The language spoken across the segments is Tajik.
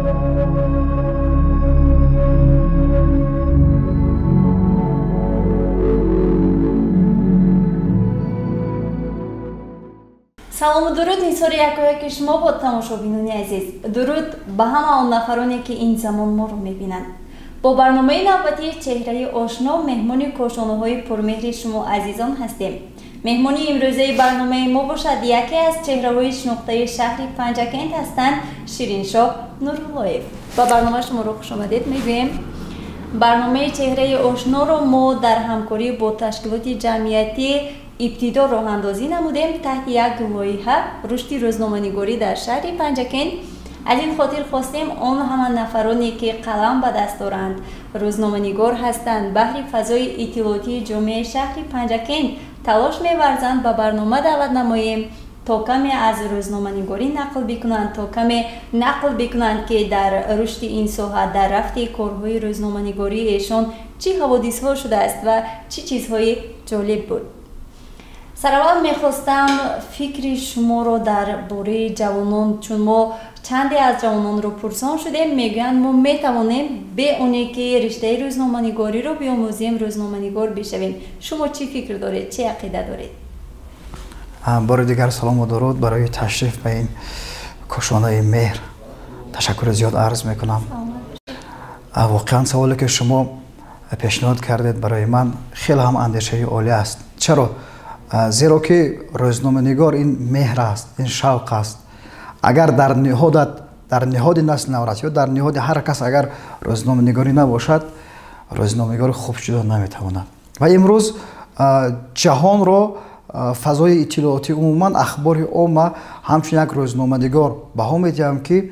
Салому дуруд нисори якояки шумо бод, тамошобинони азиз. Дуруд ба ҳама он нафароне, ки ин замон моро мебинанд. Бо барномаи навбатии «Чеҳраи ошно» меҳмони кошонаҳои пурмеҳри шумо азизон ҳастем. Меҳмони имрӯзаи барномаи мо бошад, яке аз чеҳраҳои шинохтаи шаҳри Панҷакент ҳастанд, Шириншоҳ Нуруллоев. Ба барнома шуморо хушомадед мегӯем. Барномаи «Чеҳраи ошноро» мо дар ҳамкорӣ бо ташкилоти ҷамъиятӣ «Ибтидо» роҳандозӣ намудем таҳти як лоиҳа «Рушди рӯзноманигорӣ дар шаҳри Панҷакент». Аз ин хотир хостем он ҳама нафароне, ки қалам ба даст доранд, рӯзноманигор ҳастанд, баҳри фазои иттилоотии ҷомеаи шаҳри Панҷакент талош меварзанд, ба барнома даъват намоем, то каме аз рӯзноманигорӣ нақл бикунанд, то каме нақл бикунанд, ки дар рушди ин соҳа, дар рафти корҳои рӯзноманигории эшон чӣ ҳаводисҳо шудааст ва чӣ чизҳои ҷолиб буд. Сараввал мехостам фикри шуморо дар бораи ҷавонон, чун мо чанде аз ҷавононро пурсон шудем, мегӯянд, мо метавонем бе оне ки риштаи рӯзноманигориро биомӯзем, рӯзноманигор бишавем. Шумо чӣ фикр доред, чӣ ақида доред? Бори дигар салому дуруд. Барои ташриф ба ин кошонаи меҳр ташаккури зиёд арз мекунам. Воқеан, саволе ки шумо пешниҳод кардед, барои ман хеле ҳам андешаи олӣ аст. Чаро? Зеро ки рӯзноманигор ин меҳр аст, ин шавқ аст. Агар дар ниҳодат, дар ниҳоди насли наврас ё дар ниҳоди ҳар кас агар рӯзноманигорӣ набошад, рӯзноманигори хуб шуда наметавонад. Ва имрӯз ҷаҳонро, фазои иттилоотӣ, умуман ахбори омма ҳамчун як рӯзноманигор баҳо медиҳам, ки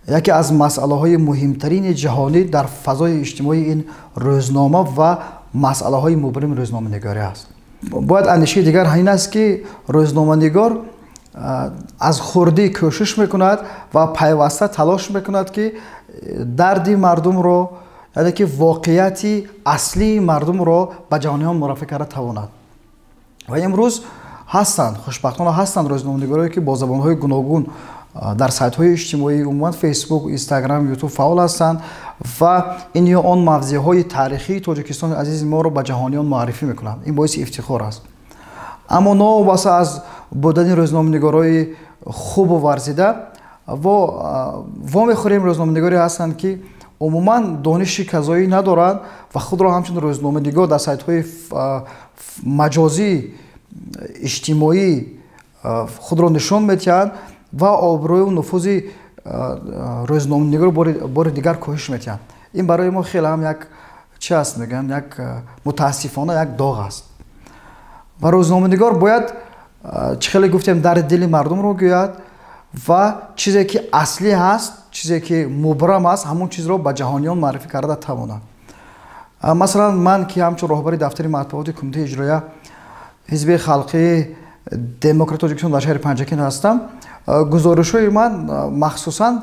яке аз масъалаҳои муҳимтарини ҷаҳонӣ дар фазои иҷтимоӣ ин рӯзнома ва масъалаҳои мубрими рӯзноманигорӣ аст. Бояд андешаи дигар ҳамин аст, ки рӯзноманигор аз хурдӣ кӯшиш мекунад ва пайваста талош мекунад, ки дарди мардумро, яъне ки воқеияти аслии мардумро ба ҷаҳониён муаррафӣ карда тавонад. Ва имрӯз ҳастанд, хушбахтона ҳастанд рӯзноманигорое, ки бо забонҳои гуногун дар сайтҳои иҷтимоӣ, умуман Фейсбук, Инстаграм, Ютуб фаъол ҳастанд ва ин ё он мавзеъҳои таърихии Тоҷикистони азизи моро ба ҷаҳониён муаррифӣ мекунанд. Ин боиси ифтихор аст. Аммо новобаста аз будани рӯзноманигорои хубу варзида, вомехӯрем рӯзноманигоре ҳастанд, ки умуман дониши казоӣ надоранд ва худро ҳамчун рӯзноманигор дар сайтҳои маҷозӣ, иҷтимоӣ худро нишон медиҳанд ва обрӯю нуфузи рӯзноманигор бори дигар коҳиш медиҳанд. Ин барои мо хеле ҳам як чи аст мегӯянд, як мутаассифона як доғ аст. Ва рӯзноманигор бояд, чӣ хеле гуфтем, дарди дили мардумро гӯяд ва чизе ки аслӣ ҳаст, чизе ки мубрам аст, ҳамон чизро ба ҷаҳониён муаррифӣ карда тавонад. Масалан, ман ки ҳамчун роҳбари дафтари матбуоти Кумитаи иҷроия Ҳизби халқии демократи Тоҷикистон дар шаҳри Панҷакент ҳастам, гузоришҳои ман махсусан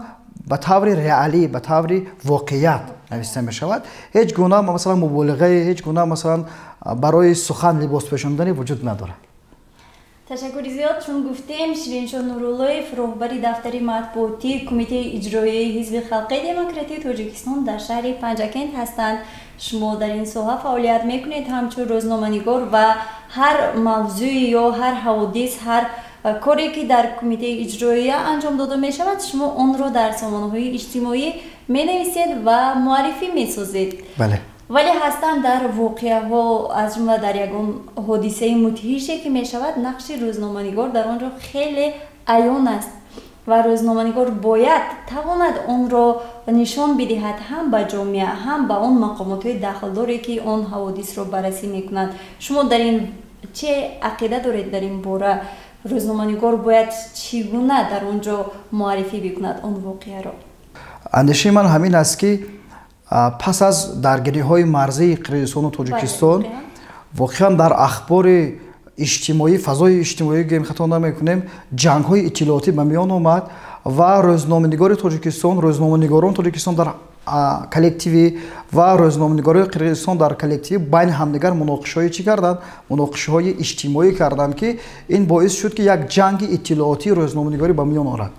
ба таври реалӣ, ба таври воқеият нависта мешавад. Ҳеҷ гуна, масалан, муболиғае, ҳеҷ гуна, масалан, барои сухан либос пешондане вуҷуд надорад. Ташаккури зиёд. Чун гуфтем, Шириншоҳ Нуруллоев, роҳбари дафтари матбуотии Кумитаи иҷроияи Ҳизби халқии демократии Тоҷикистон дар шаҳри Панҷакент ҳастанд. Шумо дар ин соҳа фаъолият мекунед ҳамчун рӯзноманигор ва ҳар мавзӯи ё ҳар ҳаводис, ҳар коре ки дар Кумитаи иҷроия анҷом дода мешавад, шумо онро дар сомонаҳои иҷтимоӣ менависед ва муаррифӣ месозед. Бале. Вале ҳастанд дар воқеаҳо, аз ҷумла дар ягон ҳодисаи мудҳише ки мешавад, нақши рӯзноманигор дар он ҷо хеле аён аст ва рӯзноманигор бояд тавонад онро нишон бидиҳад ҳам ба ҷомеа, ҳам ба он мақомотҳои дахлдоре, ки он ҳаводисро баррасӣ мекунанд. Шумо дар ин чӣ ақида доред? Дар ин бора рӯзноманигор бояд чӣ гуна дар он ҷо муаррифӣ бикунад он воқеаро? Андешаи ман ҳамин аст, ки пас аз даргириҳои марзии Қирғизистону Тоҷикистон воқеан дар ахбори иҷтимоӣ, фазои иҷтимоӣ гӯем, хато намекунем, ҷангҳои иттилоотӣ ба миён омад ва рӯзноманигори Тоҷикистон, рӯзноманигорони Тоҷикистон дар коллективӣ ва рӯзноманигорои Қирғизистон дар коллективӣ байни ҳамдигар муноқишаҳои чӣ карданд? Муноқишаҳои иҷтимоӣ карданд, ки ин боис шуд, ки як ҷанги иттилоотии рӯзноманигорӣ ба миён орад.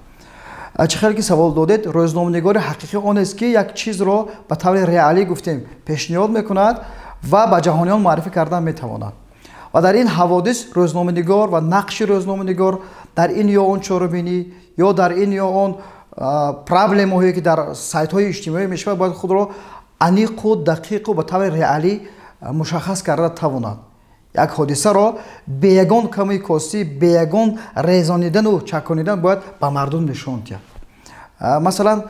Чӣ хеле ки савол додед, рӯзноманигори ҳақиқӣ он аст, ки як чизро ба таври реалӣ гуфтем пешниҳод мекунад ва ба ҷаҳониён муаррифӣ кардан метавонад. Ва дар ин ҳаводис рӯзноманигор ва нақши рӯзноманигор дар ин ё он чорабинӣ ё дар ин ё он проблемаҳое, ки дар сайтҳои иҷтимоӣ мешавад, бояд худро аниқу дақиқу ба таври реалӣ мушаххас карда тавонад. Як ҳодисаро бе ягон камӣ костӣ, бе ягон резонидану чаконидан бояд ба мардум нишон диҳад. Масалан,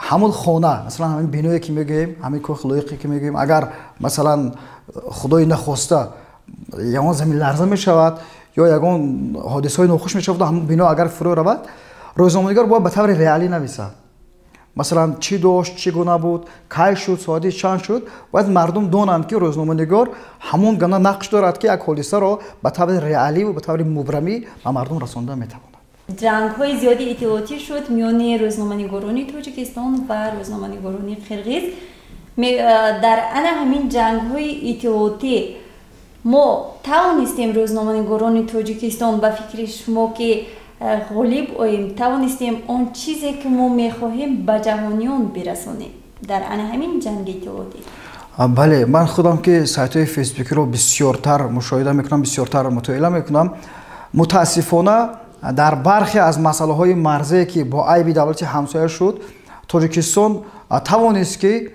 ҳамун хона, масалан, ҳамин биное, ки мегӯем, ҳамин кӯхи лоиқе, ки мегӯем, агар масалан худои нахоста ягон заминларза мешавад ё ягон ҳодисаҳои нохуш мешавад, ҳамун бино агар фурӯ равад, рӯзноманигор бояд ба таври реалӣ нависад. Масалан, чӣ дошт, чӣ гуна буд, кай шуд, соати чанд шуд, бояд мардум донанд, ки рӯзноманигор ҳамон гуна нақш дорад, ки як ҳодисаро ба таври реалӣ ва ба таври мубрамӣ ба мардум расонда метавонад. Ҷангҳои зиёди иттилоотӣ шуд миёни рӯзноманигорони Тоҷикистон ва рӯзноманигорони Қирғиз. Дар ана ҳамин ҷангҳои иттилоотӣ мо тавонистем, рӯзноманигорони Тоҷикистон, ба фикри шумо, ки ғолиб оем, тавонистем он чизе, ки мо мехоҳем, ба ҷаҳониён бирасонем дар ана ҳамин ҷанги иттилоотӣ? Бале, ман худам, ки сайтҳои фейсбукиро бисёртар мушоҳида мекунам, бисёртар мутоила мекунам, мутаассифона, дар бархе аз масъалаҳои марзие, ки бо айби давлати ҳамсоя шуд, Тоҷикистон тавонист ки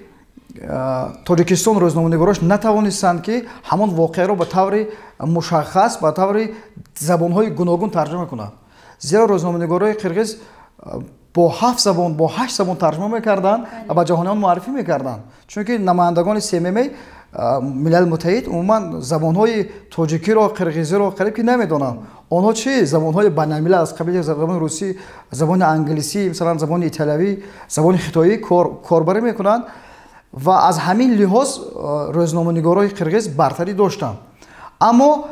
тоҷикистон рӯзноманигорош натавонистанд, ки ҳамон воқеаро ба таври мушаххас ба таври забонҳои гуногун тарҷума кунанд, зеро рӯзноманигорои қирғиз бо ҳафт забон, бо ҳашт забон тарҷума мекарданд ва ба ҷаҳониён муаррифӣ мекарданд, чунки намояндагони СММ, Милали Муттаҳид, умуман забонҳои тоҷикиро, қирғизиро қариб ки намедонанд. Онҳо чӣ забонҳои байналмилал аз қабили забони русӣ, забони англисӣ, масалан, забони италиявӣ, забони хитоӣ корбарӣ мекунанд ва аз ҳамин лиҳоз рӯзноманигорои қирғиз бартарӣ доштанд. Аммо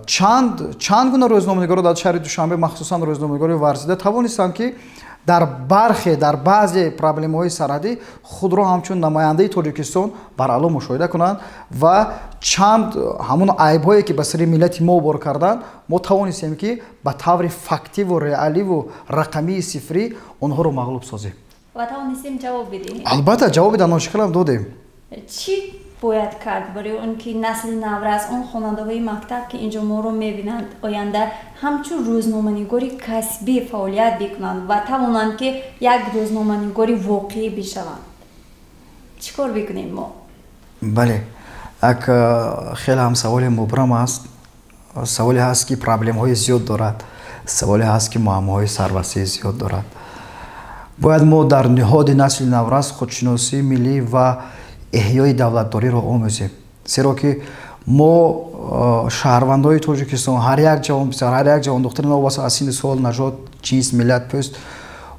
чанд гуна рӯзноманигоро дар шаҳри Душанбе, махсусан рӯзноманигори варзида, тавонистанд, ки дар бархе, дар баъзе проблемаҳои сарҳадӣ худро ҳамчун намояндаи Тоҷикистон бараъло мушоҳида кунанд ва чанд ҳамон айбҳое, ки ба сари миллати мо бор карданд, мо тавонистем, ки ба таври фактиву реаливу рақамии сифрӣ онҳоро мағлуб созем. Ва тавонистем ҷавоб бидиҳем. Албатта, ҷавоби даношиклам додем. Чӣ бояд кард барои он ки насли наврас, он хонандаҳои мактаб, ки инҷо моро мебинанд, оянда ҳамчун рӯзноманигори касбӣ фаъолият бикунанд ва тавонанд, ки як рӯзноманигори воқеӣ бишаванд? Чӣ кор бикунем мо? Бале, як хеле ҳам саволи мубрам аст, саволе ҳаст, ки проблемаҳои зиёд дорад, саволе ҳаст, ки муаммоҳои сарвасии зиёд дорад. Бояд мо дар ниҳоди насли наврас худшиносии миллӣ ва эҳёи давлатдориро омӯзем, зеро ки мо, шаҳрвандои Тоҷикистон, ҳар як ҷавон писар, ҳар як ҷавон духтари, новобаста аз синни сол, нажод, ҷинс, миллат, пӯст,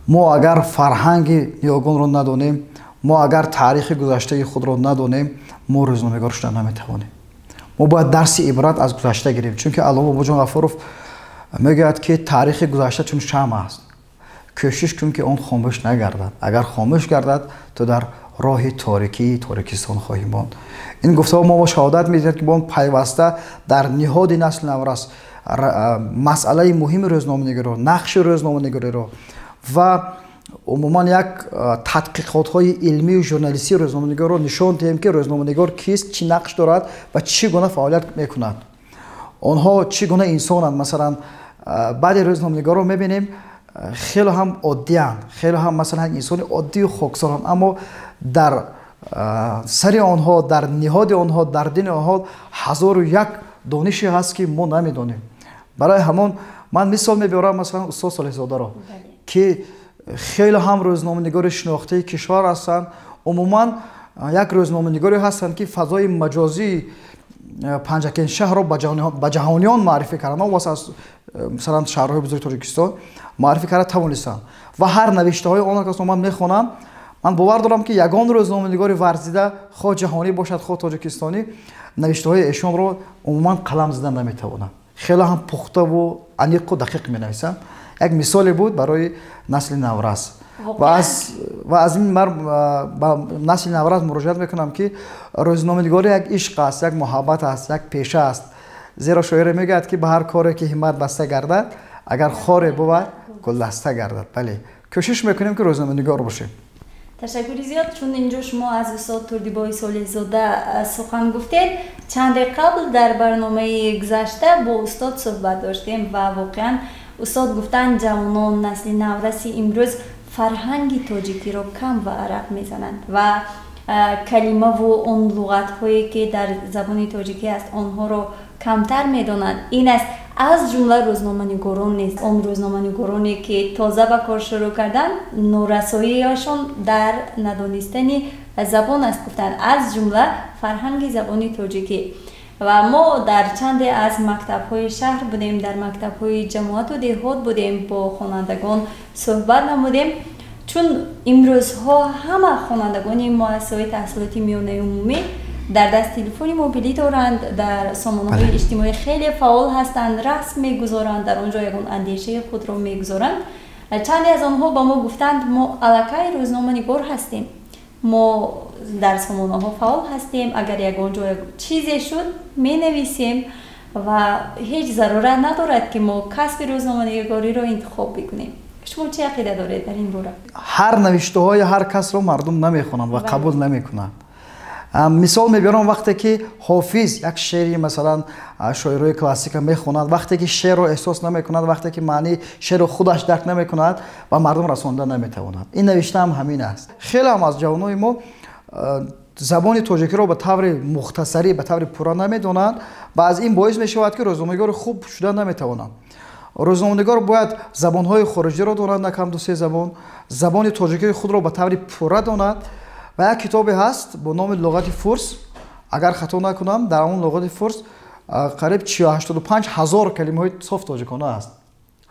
мо агар фарҳанги ниёгонро надонем, мо агар таърихи гузаштаи худро надонем, мо рӯзноманигор шуда наметавонем. Мо бояд дарси ибрат аз гузашта гирем, чунки Аллома Бобоҷон Ғафуров мегӯяд, ки таърихи гузашта чун шамъ аст, кӯшиш кун, ки он хомӯш нагардад, агар хомӯш гардад, ту дар роҳи торикии торикистон хоҳӣ монд. Ин гуфтаҳо мо шаҳодат медиҳад, ки бо он пайваста дар ниҳоди насли наврас масъалаи муҳими рӯзноманигориро, нақши рӯзноманигориро ва умуман як тадқиқотҳои илмию журналистии рӯзноманигорро нишон диҳем, ки рӯзноманигор кист, чӣ нақш дорад ва чӣ гуна фаъолият мекунад, онҳо чӣ гуна инсонанд. Масалан, баъди рӯзноманигорро мебинем, хеле ҳам оддиянд, хеле ҳам, масалан, инсони оддию хоксоранд, аммо дар сари онҳо, дар ниҳоди онҳо, дар дини онҳо ҳазору як донише ҳаст, ки мо намедонем. Барои ҳамон ман мисол мебиёрам, масалан, устод Солеҳзодаро, ки хеле ҳам рӯзноманигори шинохтаи кишвар ҳастанд, умуман як рӯзноманигоре ҳастанд, ки фазои маҷозии Панҷакент шаҳрро ба ҷаҳониён муаррифӣ карданд, новобаста аз, масалан, шаҳрҳои бузурги Тоҷикистон муаррифӣ карда тавонистанд. Ва ҳар навиштаҳои он кас ман мехонам, ман бовар дорам, ки ягон рӯзноманигори варзида, хоҳ ҷаҳонӣ бошад, хоҳ тоҷикистонӣ, навиштаҳои эшонро умуман қалам зада наметавонад. Хеле ҳам пухтаву аниқу дақиқ менависанд. Як мисоле буд барои насли наврас. Ва аз ин ба насли наврас муроҷиат мекунам, ки рӯзноманигорӣ як ишқ аст, як муҳаббат аст, як пеша аст, зеро шоире мегӯяд, ки ба ҳар коре ки ҳиммат баста гардад, агар хоре бувад, Гулдаста гардад. Бале, кӯшиш мекунем, ки рӯзноманигор бошем. Ташаккури зиёд. Чун инҷо шумо аз устод Турдибои Солеҳзода сухан гуфтед, чанде қабл дар барномаи гузашта бо устод суҳбат доштем ва воқеан устод гуфтанд, ҷавонон, насли навраси имрӯз фарҳанги тоҷикиро кам варақ мезананд ва калимаву он луғатҳое, ки дар забони тоҷикӣ аст, онҳоро камтар медонанд. Ин аст, аз ҷумла рӯзноманигорон нест. Он рӯзноманигороне, ки тоза ба кор шурӯъ карданд, норасоияшон дар надонистани забон аст, гуфтанд, аз ҷумла фарҳанги забони тоҷикӣ. Ва мо дар чанде аз мактабҳои шаҳр будем, дар мактабҳои ҷамоату деҳот будем, бо хонандагон суҳбат намудем. Чун имрӯзҳо ҳама хонандагони муассисаҳои таҳсилоти миёнаи умумӣ дар даст телефони мобилӣ доранд, дар сомонаҳои иҷтимоӣ хеле фаъол ҳастанд, расм мегузоранд, дар он ҷо ягон андешаи худро мегузоранд. Чанде аз онҳо ба мо гуфтанд: мо аллакай рӯзноманигор ҳастем, мо дар сомонаҳо фаъол ҳастем, агар ягон ҷо чизе шуд, менависем ва ҳеҷ зарурат надорад, ки мо касби рӯзноманигориро интихоб бикунем. Шумо чӣ ақида доред дар ин бора? Ҳар навиштаҳои ҳар касро мардум намехонанд ва қабул намекунанд. Мисол мебиёрам: вақте ки Ҳофиз як шеъри, масалан, шоирои классика мехонад, вақте ки шеърро эҳсос намекунад, вақте ки маънии шеърро худаш дарк намекунад, ба мардум расонда наметавонад. Ин навиштаам ҳамин аст. Хеле ҳам аз ҷавонои мо забони тоҷикиро ба таври мухтасарӣ, ба таври пурра намедонанд ва аз ин боис мешавад, ки рӯзноманигори хуб шуда наметавонанд. Рӯзноманигор бояд забонҳои хориҷиро донад, на кам ду-се забон, забони тоҷикии худро ба таври пурра донад. Ва як китобе ҳаст бо номи Луғати фурс, агар хато накунам, дар он Луғати фурс қариб 85 000 калимаҳои соф тоҷикона аст.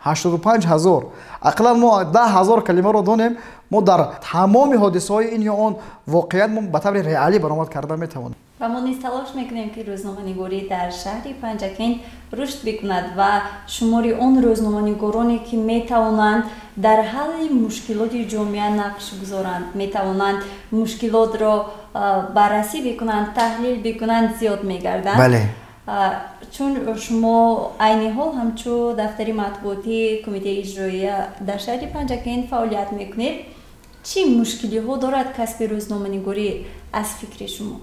85 000. Ақаллан мо 10 000 калимаро донем, мо дар тамоми ҳодисаҳои ин ё он воқеият мо ба таври реалӣ баромад карда метавонем. Ва мо низ талош мекунем, ки рӯзноманигорӣ дар шаҳри Панҷакент рушд бикунад ва шумори он рӯзноманигороне, ки метавонанд дар ҳалли мушкилоти ҷомеа нақш гузоранд, метавонанд мушкилотро баррасӣ бикунанд, таҳлил бикунанд, зиёд мегарданд. Чун шумо айни ҳол ҳамчун дафтари матбуотии кумитаи иҷроия дар шаҳри Панҷакент фаъолият мекунед, чӣ мушкилиҳо дорад касби рӯзноманигорӣ аз фикри шумо?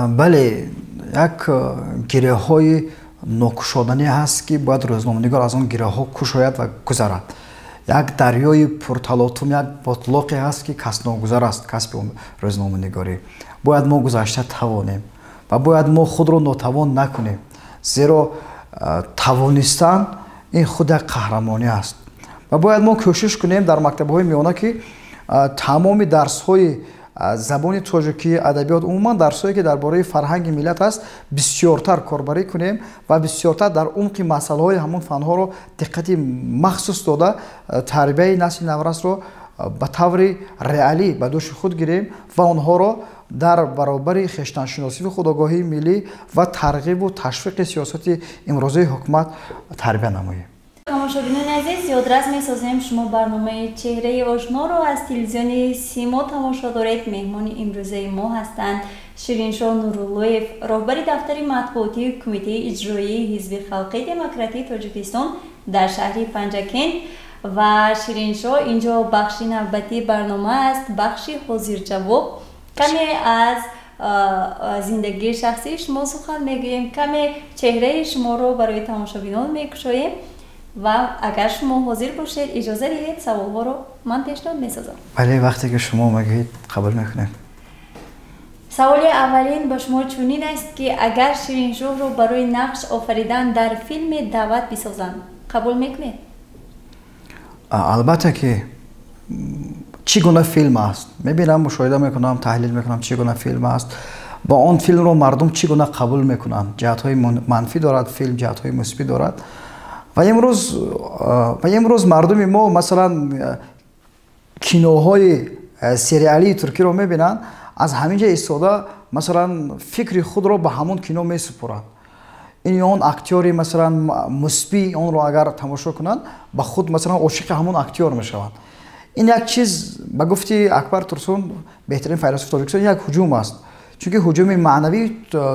Бале, як гиреҳҳои нокушоданӣ ҳаст, ки бояд рӯзноманигор аз он гиреҳҳо кушояд ва гузарад. Як дарёи пурталотум, як ботлоқе ҳаст, ки касногузар аст касби рӯзноманигорӣ. Бояд мо гузашта тавонем ва бояд мо худро нотавон накунем, зеро тавонистан ин худ як қаҳрамонӣ аст. Ва бояд мо кӯшиш кунем дар мактабҳои миёна, ки тамоми дарсҳои забони тоҷикӣ, адабиёт, умуман дарсҳое, ки дар бораи фарҳанги миллат аст, бисёртар корбарӣ кунем ва бисёртар дар умқи масъалаҳои ҳамон фанҳоро диққати махсус дода, тарбияи насли наврасро ба таври реалӣ ба дӯши худ гирем ва онҳоро дар баробари хештаншиносиву худогоҳии миллӣ ва тарғибу ташвиқи сиёсати имрӯзаи ҳукумат тарбия намоем. Тамошобинони азиз, ёдрас месозем, шумо барномаи Чеҳраи ошноро аз телевизиони Симо тамошо доред. Меҳмони имрӯзаи мо ҳастанд Шириншоҳ Нуруллоев, роҳбари дафтари матбуотии Кумитаи иҷроии Ҳизби халқии демократии Тоҷикистон дар шаҳри Панҷакент. Ва Шириншоҳ, инҷо бахши навбатии барнома аст, бахши ҳозирҷавоб. Каме аз зиндагии шахсии шумо сухан мегӯем, каме чеҳраи шуморо барои тамошобинон мекушоем ва агар шумо ҳозир бошед, иҷоза диҳед, саволҳоро ман пешниҳод месозам. Бале, вақте ки шумо мегӯед, қабул мекунем. Саволи аввалин ба шумо чунин аст, ки агар Шириншоҳро барои нақш офаридан дар филме даъват бисозанд, қабул мекунед? Албатта, ки чӣ гуна филм аст, мебинам, мушоҳида мекунам, таҳлил мекунам, чӣ гуна филм аст ва он филмро мардум чӣ гуна қабул мекунанд. Ҷиҳатҳои манфӣ дорад филм, ҷиҳатҳои мусбӣ дорад. Ва имрӯз мардуми мо, масалан, киноҳои сериалии туркиро мебинанд, аз ҳамин ҷа истода, масалан, фикри худро ба ҳамон кино месупоранд. Ин ё он актёри, масалан, мусбии онро агар тамошо кунанд, ба худ, масалан, ошиқи ҳамон актёр мешаванд. Ин як чиз, ба гуфти Акбар Турсун, беҳтарин файласуфи Тоҷикистон, як ҳуҷум аст, чунки ҳуҷуми маънавии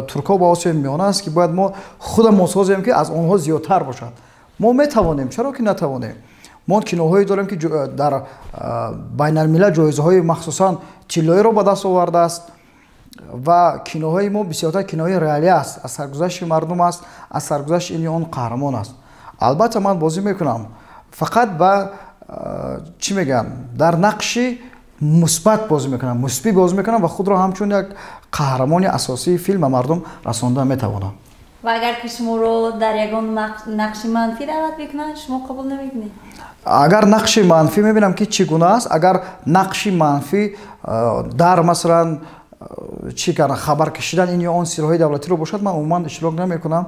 туркҳо ба Осиёи Миёна аст, ки бояд мо худамон созем, ки аз онҳо зиёдтар бошад. Мо метавонем, чаро ки натавонем? Мо киноҳое дорем, ки дар байналмилал ҷоизаҳои махсусан тиллоиро ба даст овардааст ва киноҳои мо бисёртар кинои реалӣ аст, аз саргузашти мардум аст, аз саргузашти ин ё он қаҳрамон аст. Албатта, ман бозӣ мекунам, фақат ба чӣ мегӯям, дар нақши мусбат бозӣ мекунам, мусбӣ бозӣ мекунам ва худро ҳамчун як қаҳрамони асосии филм ба мардум расонда метавонам. Ва агар ки шуморо дар ягон нақши манфӣ даъват мекунанд, шумо қабул намекунед? Агар нақши манфӣ, мебинам, ки чӣ гуна аст. Агар нақши манфӣ дар, масалан, чӣ кардан, хабар кашидан ин ё он сирҳои давлатиро бошад, ман умуман иштирок намекунам,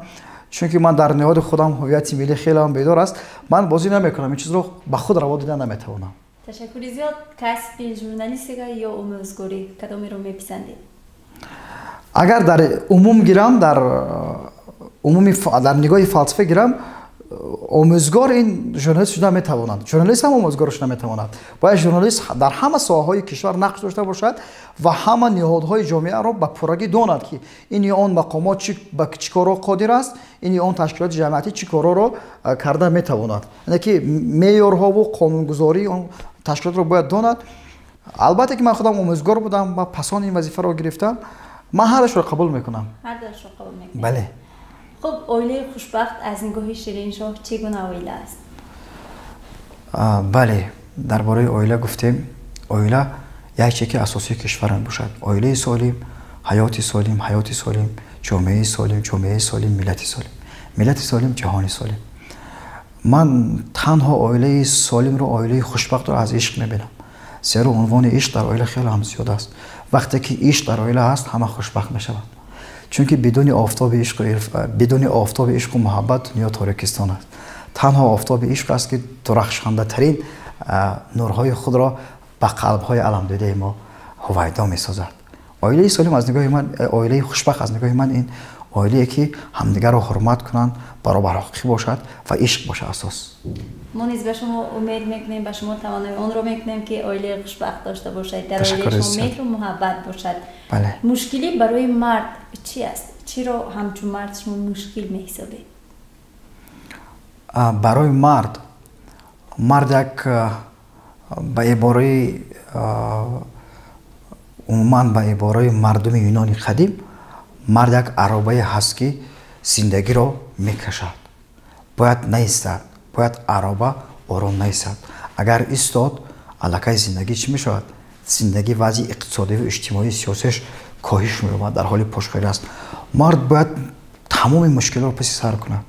чунки ман дар ниҳоди худам ҳуввияти миллӣ хелеам бедор аст. Ман бозӣ намекунам, ин чизро ба худ раво дида наметавонам. Ташаккури зиёд. Касби журналистика ё омӯзгорӣ, кадомеро меписандед? Агар дар умум гирам, дар умуми, дар нигоҳи фалсафа гирам, омӯзгор ин журналист шуда метавонад, журналист ҳам омӯзгор шуда метавонад. Бояд журналист дар ҳама соҳаҳои кишвар нақш дошта бошад ва ҳама ниҳодҳои ҷомеаро ба пуррагӣ донад, ки ин ё он мақомот ба чӣ корро қодир аст, ин ё он ташкилоти ҷамъиятӣ чӣ корҳоро карда метавонад, яъне ки меъёрҳову қонунгузории он ташкилотро бояд донад. Албатта ки ман худам омӯзгор будам ва пасон ин вазифаро гирифтам. Ман ҳардашро қабул мекунам. Ҳардашро қабул мекунед? Бале. Хуб, оилаи хушбахт аз нигоҳи Шириншоҳ чӣ гуна оила аст? Бале, дар бораи оила гуфтем. Оила як чеки асосии кишвар мебошад. Оилаи солим, ҳаёти солим, ҳаёти солим, ҷомеаи солим, ҷомеаи солим, миллати солим, миллати солим, ҷаҳони солим. Ман танҳо оилаи солимро, оилаи хушбахтро аз ишқ мебинам, зеро унвони ишқ дар оила хеле ҳам зиёд аст. Вақте ки ишқ дар оила ҳаст, ҳама хушбахт мешаванд, чунки бидуни офтоби ишқу муҳаббат дунё торикистон аст. Танҳо офтоби ишқ аст, ки дурахшандатарин нурҳои худро ба қалбҳои аламдидаи мо ҳувайдо месозад. Оилаи солим аз нигоҳи ман, оилаи хушбахт аз нигоҳи ман ин оилае, ки ҳамдигарро ҳурмат кунанд, баробарҳуқуқӣ бошад ва ишқ бошад асос. Мо низ ба шумо умед мекунем, ба шумо таманнои онро мекунем, ки оилаи хушбахт дошта бошед, дар оилаи шумо меҳру муҳаббат бошад. Мушкилӣ барои мард чӣ аст? Чиро ҳамчун мард шумо мушкил меҳисобед? Барои мард, мард як, ба ибораи умуман, ба ибораи мардуми Юнони қадим, мард як аробае ҳаст, ки зиндагиро мекашад. Бояд наистад, бояд ароба ором наистад. Агар истод, аллакай зиндагӣ чӣ мешавад? Зиндагӣ вазъи иқтисодиву иҷтимоии, сиёсиаш коҳиш меёбад, дар ҳоли пошхӯрӣ аст. Мард бояд тамоми мушкилиро паси сар кунад,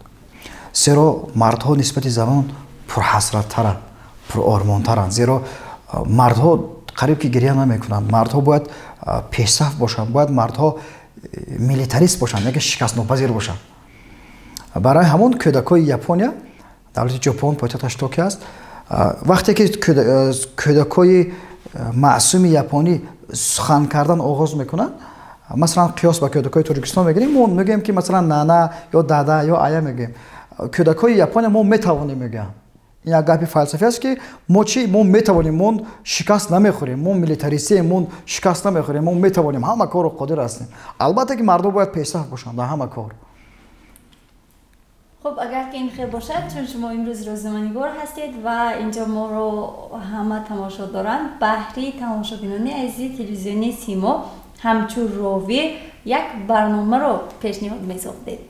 зеро мардҳо нисбати занон пурҳасраттаранд, пурормонтаранд, зеро мардҳо қариб ки гиря намекунанд. Мардҳо бояд пешсаф бошанд, бояд мардҳо милитарист бошанд, яке шикастнопазир бошанд. Барои ҳамон кӯдакҳои Япония, давлати Ҷопон, пойтахташ Токио аст, вақте ки кӯдакҳои маъсуми японӣ сухан кардан оғоз мекунанд, масалан, қиёс ба кӯдакҳои Тоҷикистон мегирем, мо мегӯем, ки масалан нана ё дада ё ая мегӯем. Кӯдакҳои Япония «мо метавонем» мегӯянд. Ин як гапи фалсафӣ аст, ки мо чӣ, мо метавонем, мо шикаст намехӯрем, мо милитаристием, мо шикаст намехӯрем, мо метавонем, ҳама корро қодир ҳастем. Албатта ки мардум бояд пешсаф бошанд дар ҳама кор. Хуб, агар ки ин хел бошад, чун шумо имрӯз рӯзноманигор ҳастед ва инҷо моро ҳама тамошо доранд, баҳри тамошобинони азизи телевизиони Симо ҳамчун ровӣ як барномаро пешниҳод месохтед.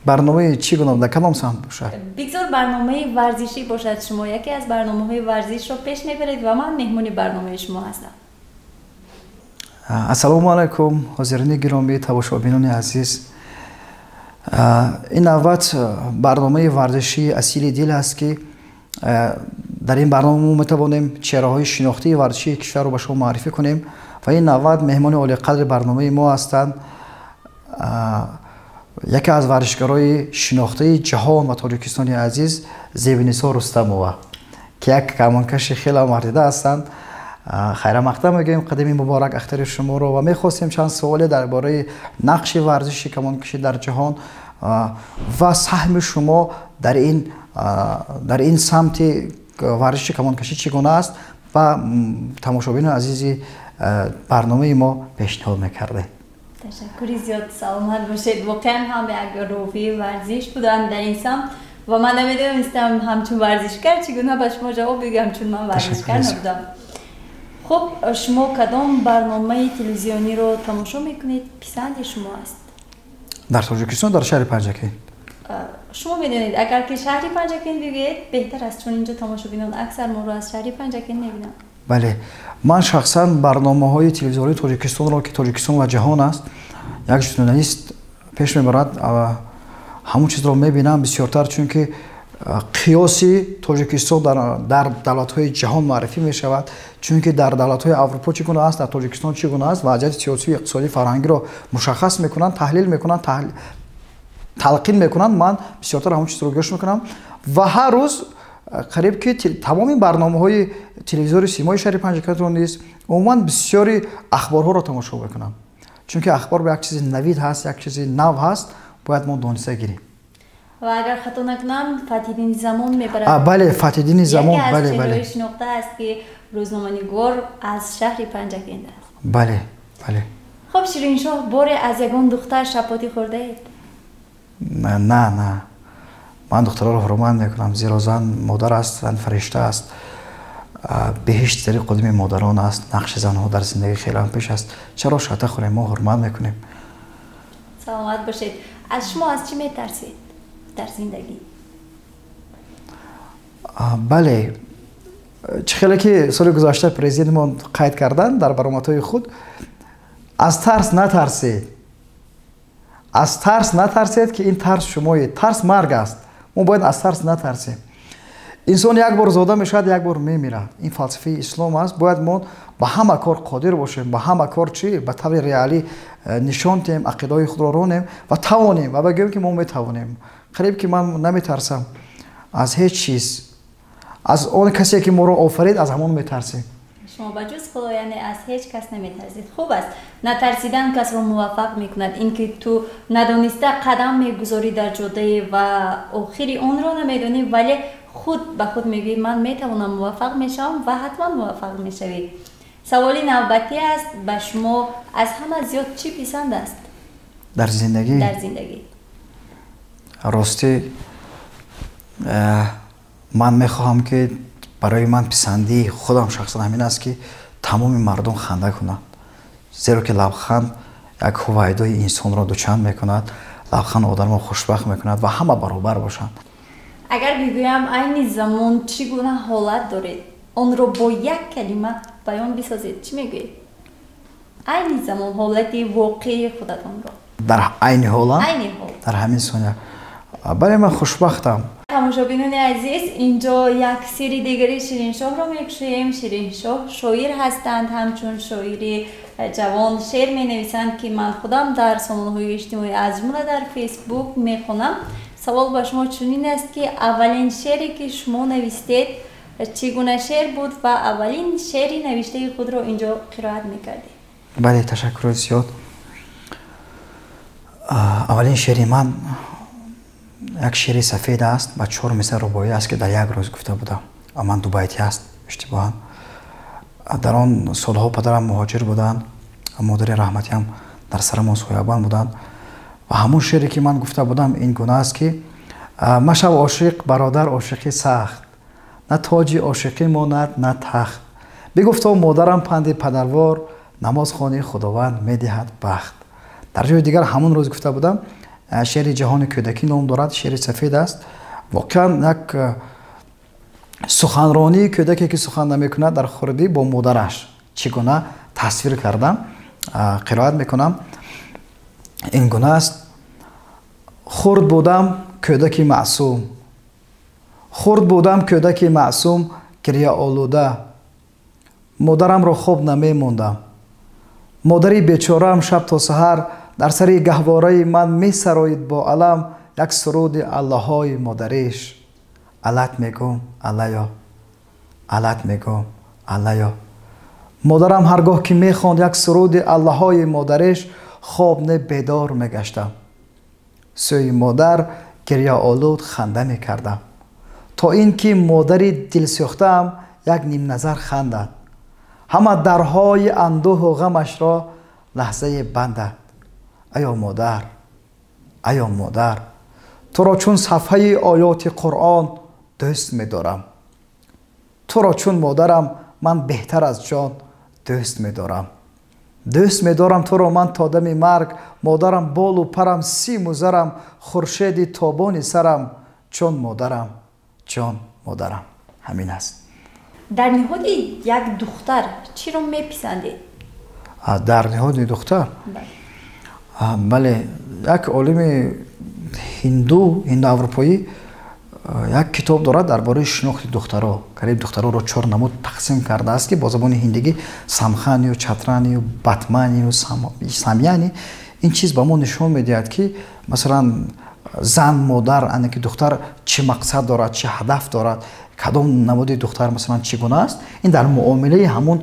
Барномаи чӣ гуна, дар кадом самт бошад? Бигзор барномаи варзишӣ бошад. Шумо яке аз барномаҳои варзишро пеш мебаред ва ман меҳмони барномаи шумо ҳастам. Ассалому алайкум, ҳозирини гиромӣ, тамошобинони азиз. Ин навбат барномаи варзишии «Асили дил» аст, ки дар ин барнома мо метавонем чеҳраҳои шинохтии варзишии кишварро ба шумо муаррифӣ кунем. Ва ин навбат меҳмони олиқадри барномаи мо ҳастанд яке аз варзишгарои шинохтаи ҷаҳон ва Тоҷикистони азиз, Зебинисо Рустамова, ки як камонкаши хеле мардида ҳастанд. Хайрамақдам мегӯем, қадами муборак ахтари шуморо, ва мехостем чанд суоле дар бораи нақши варзиши камонкашӣ дар ҷаҳон ва саҳми шумо дар ин самти варзиши камонкашӣ чӣ гуна аст, ба тамошобинони азизи барномаи мо пешниҳод мекардем. Ташаккури зиёд, саломат бошед. Воқеан ҳам як ровии варзиш буданд дар ин самт. Ва ман намедонистам ҳамчун варзишгар чӣ гуна ба шумо ҷавоб бигӯям, чун ман варзишгар набудам. Хуб, шумо кадом барномаи телевизиониро тамошо мекунед, писанди шумо аст? Дар Тоҷикистон, дар шаҳри Панҷакент. Шумо медонед, агар ки шаҳри Панҷакент бигӯед, беҳтар аст, чун инҷо тамошобинон аксар моро аз шаҳри Панҷакент мебинанд. Бале, ман шахсан барномаҳои телевизионии Тоҷикистонро, ки Тоҷикистон ва ҷаҳон аст, як журналист пеш мебарад, ҳамон чизро мебинам бисёртар, чунки қиёси Тоҷикистон дар давлатҳои ҷаҳон муаррифӣ мешавад, чунки дар давлатҳои Аврупо чӣ гуна аст, дар Тоҷикистон чӣ гуна аст, вазъияти сиёсию иқтисодӣ, фарҳангиро мушаххас мекунанд, таҳлил мекунанд, талқин мекунанд. Ман бисёртар ҳамон чизро гӯш мекунам ва ҳар рӯз қариб ки тамоми барномаҳои телевизори Симои шаҳри Панҷакентро низ, умуман бисёри ахборҳоро тамошо мекунам, чунки ахбор як чизи навид ҳаст, як чизи нав ҳаст, бояд мо дониста гирем. Ва агар хато накунам, Фатҳиддини Замон мебарад. Бале, Фатҳиддини Замон, бале, бале. Яке аз чеҳраҳои шинохта аст, ки рӯзноманигор аз шаҳри Панҷакент аст. Бале, бале. Хуб, Шириншоҳ, боре аз ягон духтар шапотӣ хӯрдаед? На, на, ман духтарро ҳурмат мекунам, зеро зан модар аст, зан фаришта аст, беҳишт зери қудуми модарон аст, нақши занҳо дар зиндагӣ хеле ҳам пеш аст. Чаро шата хӯрем? Мо ҳурмат мекунем. Саломат бошед. Аз шумо аз чӣ метарсед дар зиндагӣ? Бале, чӣ хеле ки соли гузашта президентмон қайд карданд дар баромадҳои худ, аз тарс натарсед, аз тарс натарсед, ки ин тарс шумоед, тарс марг аст. Мо бояд аз тарс натарсем. Инсон як бор зода мешавад, як бор мемирад. Ин фалсафаи ислом аст. Бояд мо ба ҳама кор қодир бошем, ба ҳама кор чӣ ба таври реалӣ нишон диҳем, ақидаҳои худро ронем ва тавонем ва бигӯем, ки мо метавонем. Қариб ки ман наметарсам аз ҳеҷ чиз, аз он касе ки моро офарид, аз ҳамон метарсем. Шумо ба ҷуз Худо, яъне аз ҳеҷ кас наметарсед. Хуб аст, натарсидан касро муваффақ мекунад. Ин ки ту надониста қадам мегузорӣ дар ҷодае ва охири онро намедонӣ, вале худ ба худ мегӯӣ, ман метавонам, муваффақ мешавам, ва ҳатман муваффақ мешавӣ. Саволи навбатӣ аст ба шумо: аз ҳама зиёд чӣ писанд аст дар зиндагӣ? Дар зиндагӣ. Ростӣ, ман мехоҳам, ки барои ман писандии худам шахсан ҳамин аст, ки тамоми мардум ханда кунанд, зеро ки лабханд як ҳувайдои инсонро дучанд мекунад, лабханд одамро хушбахт мекунад ва ҳама баробар бошанд. Агар бигӯям, айни замон чӣ гуна ҳолат доред, онро бо як калима баён бисозед, чӣ мегӯед? Айни замон ҳолати воқеии худатонро. Дар айни ҳола? Айни ҳол. Дар ҳамин сония, бале, ман хушбахтам. Тамошобинони азиз, инҷо як сири дигари Шириншоҳро мекушоем. Шириншоҳ шоир ҳастанд, ҳамчун шоири ҷавон шеър менависанд, ки ман худам дар сомонаҳои иҷтимоӣ, аз ҷумла дар Фейсбук, мехонам. Савол ба шумо чунин аст, ки аввалин шеъре ки шумо навистед, чӣ гуна шеър буд ва аввалин шеъри навиштаи худро инҷо қироат мекардед? Бале, ташаккури зиёд. Аввалин шеъри ман як шеъри сафед аст ва чор мисра рубоӣ аст, ки дар як рӯз гуфта будам ва ман дубайтӣ аст иштибоҳан. Дар он солҳо падарам муҳоҷир буданд, модари раҳматиам дар сарамон соябон буданд ва ҳамон шеъре ки ман гуфта будам, ин гуна аст, ки машав ошиқ, бародар, ошиқӣ сахт, на тоҷи ошиқӣ монад, на тахт. Бигуфто модарам панди падарвор: намоз хони, Худованд медиҳад бахт. Дар ҷои дигар ҳамон рӯз гуфта будам, шеъри «Ҷаҳони кӯдакӣ» ном дорад, шеъри сафед аст. Воқеан як суханронии кӯдаке, ки сухан намекунад, дар хурдӣ бо модараш чӣ гуна тасвир кардам, қироат мекунам. Ин гуна аст: хурд будам, кӯдаки маъсум, хурд будам, кӯдаки маъсум, гирьяолуда, модарамро хоб намемондам. Модари бечораам шаб то саҳар дар сари гаҳвораи ман месароид бо алам як суруди аллаҳои модариш: алат мегӯм, аллаё, алат мегӯм, аллаё. Модарам ҳар гоҳ ки мехонд як суруди аллаҳои модариш, хоб не, бедор мегаштам, сӯи модар гирьяолуд ханда мекардам, то ин ки модари дилсӯхтаам як нимназар хандад, ҳама дарҳои андӯҳу ғамашро лаҳзае бандад. Аё модар, аё модар, Туро чун сафҳаи оёти Қуръон дӯст медорам. Туро чун модарам ман беҳтар аз ҷон дӯст медорам. Дӯст медорам туро ман то дами марг, модарам болу парам, симу зарам, хуршеди тобони сарам, чун модарам, чун модарам. Ҳамин аст. Дар ниҳоди як духтар чиро меписандед? Дар ниҳоди духтар? Бале, як олими ҳинду, ҳиндуаврупоӣ як китоб дорад дар бораи шинохти духтаро. Қариб духтароро чор намуд тақсим кардааст, ки бо забони ҳиндигӣ самханию, чатранию, батманию, самяни. Ин чиз ба мо нишон медиҳад, ки масалан зан, модар, ане ки духтар чӣ мақсад дорад, чӣ ҳадаф дорад, кадом намуди духтар масалан чӣ гуна аст. Ин дар муомилаи ҳамон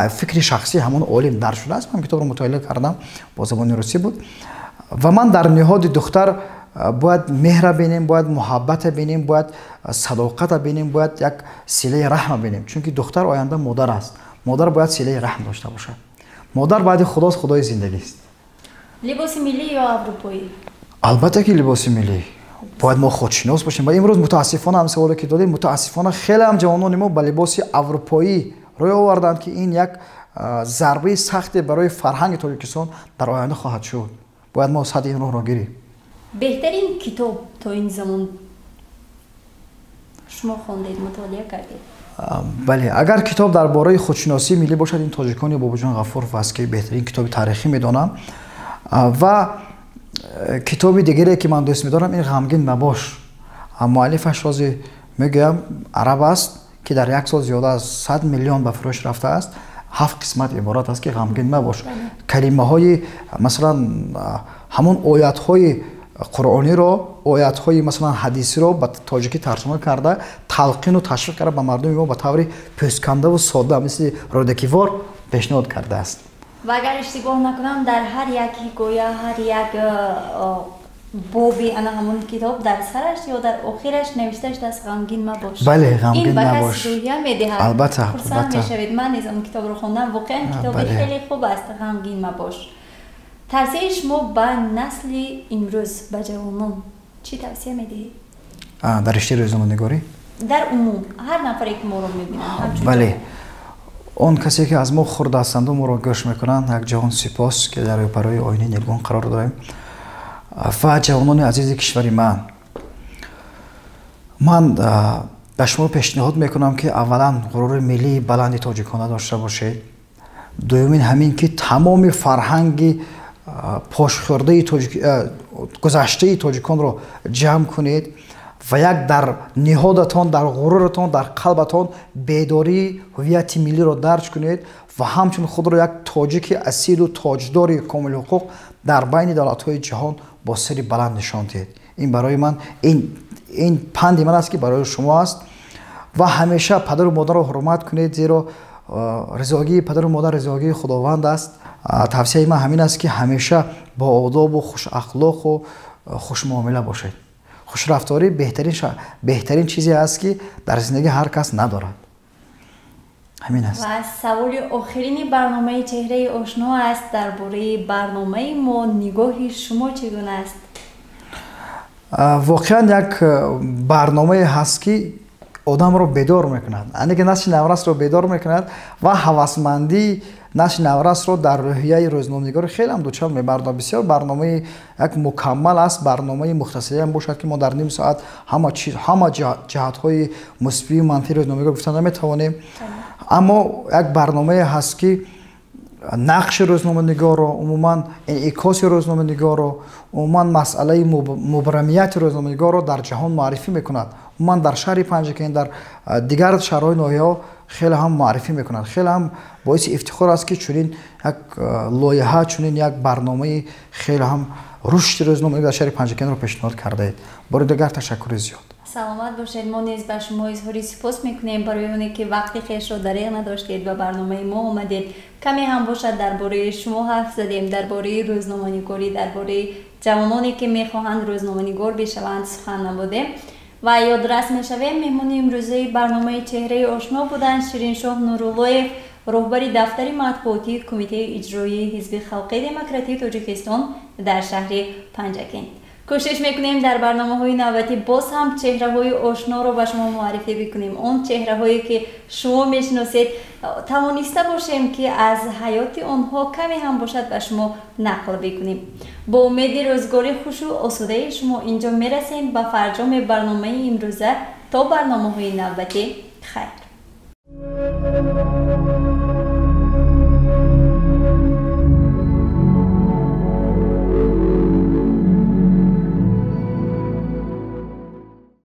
фикри шахсии ҳамон олим дар шудааст. Ман китобро мутолиа кардам, бо забони русӣ буд. Ва ман дар ниҳоди духтар бояд меҳра бинем, бояд муҳаббата бинем, бояд садоқата бинем, бояд як силаи раҳма бинем. Чунки духтар оянда модар аст. Модар бояд силаи раҳм дошта бошад. Модар баъди худост, худои зиндагист. Либоси миллӣ ё аврупоӣ? Албатта ки либоси миллӣ. Бояд мо худшинос бошем. Ва имрӯз мутаассифона ҳам саволе ки додем, мутаассифона хеле ҳам ҷавонони мо ба либоси аврупоӣ рӯй оварданд, ки ин як зарбаи сахте барои фарҳанги Тоҷикистон дар оянда хоҳад шуд. Бояд мо садди ин роҳро гирем. Беҳтарин китоб то ин замон шумо хондед, мутолиа кардед? Бале, агар китоб дар бораи худшиносии миллӣ бошад, ин Тоҷикони Бобоҷон Ғафуров аст, ки беҳтарин китоби таърихӣ медонам. Ва китоби дигаре ки ман дӯст медорам, ин Ғамгин мабош. Муаллифаш рози мегӯям араб аст, ки дар як сол зиёда аз 100 миллион ба фурӯш рафтааст. 7 қисмат иборат аст, ки ғамгин мабош. Калимаҳои масалан ҳамон оятҳои қуръониро, оятҳои масалан ҳадисиро ба тоҷикӣ тарҷума карда, талқину ташвиқ карда ба мардуми мо ба таври пӯсткандаву сода мисли рӯдакивор пешниҳод кардааст. Ва агар иштибоҳ накунам, дар ҳар як ҳикоя, ҳар як боби ана ҳамон китоб дар сараш ё дар охираш навишта шудааст ғамгин мабош. Бале, ғамгин ин ба мабош. Кас рӯҳия медиҳад. Албатта, хурсанд албатта. мешавед. Ман низ он китобро хондам, воқеан китоби хеле хуб аст, ғамгин мабош. Тавсияи шумо ба насли имрӯз, ба ҷавонон чӣ тавсия медиҳед? Дар риштаи рӯзноманигорӣ? Дар умум ҳар нафаре ки моро мебинанд. Бале, он касе ки аз мо хурд ҳастанду моро гӯш мекунанд, як ҷаҳон сипос, ки дар рӯпарои оинаи нилгун қарор дорем. Ва ҷавонони азизи кишвари ман, ман ба шумо пешниҳод мекунам, ки аввалан ғурури миллии баланди тоҷикона дошта бошед. Дуюмин ҳамин ки тамоми фарҳанги пошхӯрдаи гузаштаи тоҷиконро ҷамъ кунед ва як дар ниҳодатон, дар ғуруратон, дар қалбатон бедории ҳувияти миллиро дарҷ кунед ва ҳамчун худро як тоҷики асилу тоҷдори комилҳуқуқ дар байни давлатҳои ҷаҳон бо сари баланд нишон диҳед. Ин барои ман, ин панди ман аст, ки барои шумо аст. Ва ҳамеша падару модарро ҳурмат кунед, зеро ризогии падару модар ризогии Худованд аст. Тавсияи ман ҳамин аст, ки ҳамеша бо одобу хушахлоқу хушмуомила бошед. Хушрафторӣ беҳтарин чизе аст, ки дар зиндагӣ ҳар кас надорад. Ҳамин аст. Ва саволи охирини барномаи Чеҳраи ошно аст. Дар бораи барномаи мо нигоҳи шумо чӣ гуна аст? Воқеан як барномае ҳаст, ки одамро бедор мекунад, ане ки насли наврасро бедор мекунад ва ҳавасмандии насли наврасро дар рӯҳияи рӯзноманигорӣ хеле ҳам дучор мебардорад. Бисёр барномаи як мукаммал аст, барномаи мухтасариам бошад, ки мо дар ним соат ҳама чиз, ҳама ҷиҳатҳои мусбию манфии рӯзноманигор гуфта наметавонем. Аммо як барномае ҳаст, ки нақши рӯзноманигорро, умуман инъикоси рӯзноманигорро, умуман масъалаи мубрамияти рӯзноманигорро дар ҷаҳон муаррифӣ мекунад. Умуман дар шаҳри Панҷакент, дар дигар шаҳрҳои ноҳияҳо хеле ҳам муаррифӣ мекунад. Хеле ҳам боиси ифтихор аст, ки чунин як лоиҳа, чунин як барномаи хеле ҳам рушди рӯзноманигор дар шаҳри Панҷакентро пешниҳод кардаед. Бори дигар ташаккури зиёд. Саломат бошед. Мо низ ба шумо изҳори сипос мекунем барои оне ки вақти хешро дареғ надоштед, ба барномаи мо омадед. Каме ҳам бошад дар бораи шумо ҳарф задем, дар бораи рӯзноманигорӣ, дар бораи ҷавононе ки мехоҳанд рӯзноманигор бишаванд сухан намудем. Ва ёдрас мешавем, меҳмони имрӯзаи барномаи Чеҳраи ошно буданд Шириншоҳ Нуруллоев, роҳбари дафтари матбуотии Кумитаи иҷроии Ҳизби Халқии Демократии Тоҷикистон дар шаҳри Панҷакент. Кӯшиш мекунем, дар барномаҳои навбатӣ боз ҳам чеҳраҳои ошноро ба шумо муаррифӣ бикунем, он чеҳраҳое ки шумо мешиносед, тавониста бошем, ки аз ҳаёти онҳо каме ҳам бошад ба шумо нақл бикунем. Бо умеди рӯзгори хушу осудаи шумо инҷо мерасем ба фарҷоми барномаи имрӯза. То барномаҳои навбатӣ.